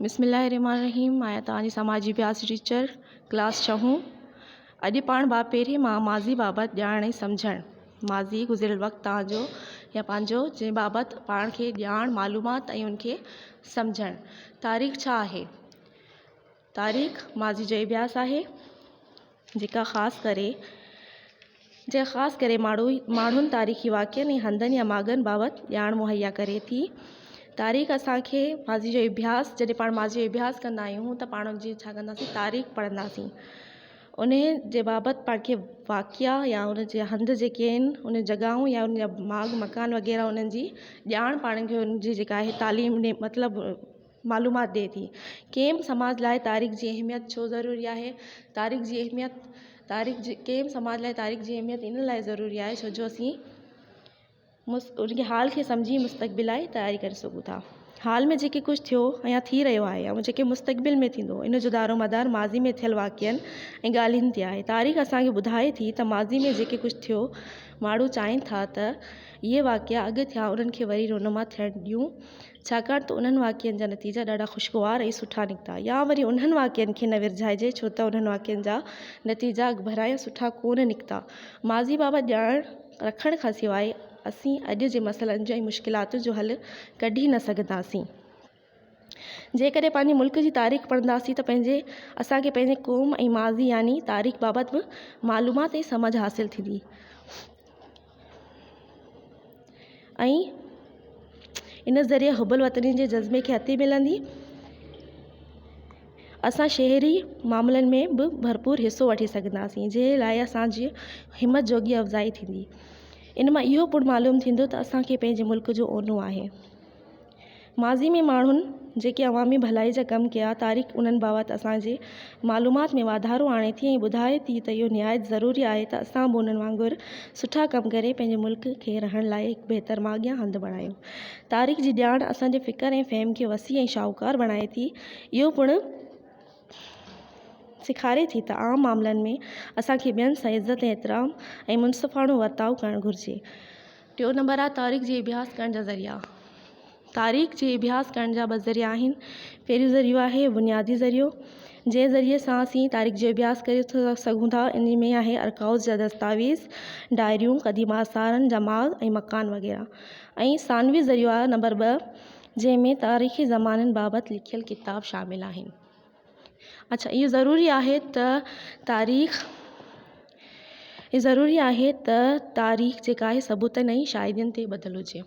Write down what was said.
بسم الله الرحمٰن الرحيم آهيان توهان جي سماجي اڀياس جي ٽيچر ڪلاس ڇهون اڄ پاڻ باب پهرين مان ماضي بابت ڄاڻڻ ۽ سمجهڻ ماضي گذريل وقت توهان جو يا پنهنجو جنهن بابت پاڻ کي ڄاڻ معلومات ۽ ان کي سمجهڻ تاريخ ڇا آهي تاريخ ماضي جو اڀياس آهي جيڪا خاص ڪري جنهن خاص ڪري ماڻهو ماڻهن تاريخي واقعن ۽ هنڌن يا ماڳن بابت ڄاڻ مهيا ڪري ٿي. تاريخ اسان کي ماضي جو اڀياس جڏهن پاڻ ماضي جو اڀياس ڪندا آهيون ته پاڻ ان جي ڇا ڪنداسين تاريخ پڙهنداسين. انهي جي بابت پاڻ کي واقعا يا ان جي هنڌ جيڪي آهن ان جڳهيون يا ان جا ماڳ مڪان وغيره انهن جي ڄاڻ پاڻ کي ان جي جيڪا آهي تعليم مطلب معلومات ڏئي ٿي. ڪنهن به سماج لاء تاريخ جي اهميت ڇو ضروري آهي؟ تاريخ جي اهميت تاريخ جي ڪنهن به سماج لاء تاريخ جي اهميت ان لاء ضروري آهي ڇو جو اسين ان کي حال کي سمجهي مستقبل لاء تياري ڪري سگهون ٿا. حال ۾ جيڪي ڪجهه ٿيو يا ٿي رهيو آهي ۽ جيڪي مستقبل ۾ ٿيندو ان جو دارومدار ماضي ۾ ٿيل واقعن ۽ ڳالهين تي آهي. تاريخ اسان کي ٻڌائي ٿي ته ماضي ۾ جيڪي ڪجهه ٿيو ماڻهو چاهين ٿا ته اهي واقعا اڳ ٿيا انهن کي وري رونما ٿيڻ ڏيون. ڇاڪاڻ ته انهن واقعن جا نتيجا ڏاڍا خوشگوار ۽ سٺا نڪتا يا وري انهن واقعن کي نه ورجائجي ڇو ته انهن واقعن جا نتيجا اڳڀرا يا سٺا ڪونه نڪتا. ماضي بابت ڄاڻ رکڻ کان سواء اسين اڄ جي مسئلن جو ۽ مشڪلاتن جو حل ڪڍي نه سگهنداسين. جيڪڏهن پنهنجي ملڪ جي تاريخ پڙهنداسين ته پنهنجي اسان کي پنهنجي قوم ۽ ماضي يعني تاريخ بابت به معلومات ۽ سمجهه حاصل ٿيندي. ۽ ان ذريعي حب الوطني جي جذبي کي هٿي ملندي. اسان شهري معاملن ۾ به ڀرپور حصو وٺي سگهنداسين جنهن لاء اسان جي همت جوڳي افزائي ٿيندي. ان مان اهو پڻ معلوم ٿيندو ته اسان کي پنهنجي ملڪ جو اونو آهي. ماضي ۾ ماڻهن جيڪي عوامي ڀلائي جا ڪم ڪيا، تاريخ انهن بابت اسان جي معلومات ۾ واڌارو آڻي ٿي ۽ ٻڌائي ٿي ته اهو نهايت ضروري آهي ته اسان به انهن وانگر سٺا ڪم ڪري پنهنجي ملڪ کي رهڻ لاء هڪ بهتر ماڳ يا هنڌ بڻايون. تاريخ جي ڄاڻ اسان جي فڪر ۽ فهم کي وسيع ۽ شاهوڪار بڻائي ٿي. اهو پڻ سيکاري ٿي ته عام معاملن ۾ اسان کي ٻين سان عزت ۽ احترام ۽ منصفاڻو ورتاء ڪرڻ گهرجي. ٽيون نمبر آهي تاريخ جي اڀياس ڪرڻ جا ذريعا. تاريخ جي اڀياس ڪرڻ جا ٻه ذريعا آهن. پهريون ذريعو آهي بنيادي ذريعو، جنهن ذريعي سان اسين تاريخ جو اڀياس ڪري سگهون ٿا. ان ۾ آهي ارڪائوز جا دستاويز، ڊائريون، قديم آثارن جا ماڳ ۽ مڪان وغيره. ۽ ثانوي ذريعو آهي نمبر ٻه، جنهن ۾ تاريخي زمانن بابت لکيل ڪتاب شامل آهن. اڇا اهو ضروري آهي ته تاريخ اهو ضروري آهي ته تاريخ جيڪا آهي ثبوتن ۽ شاهدين تي ٻڌل هجي.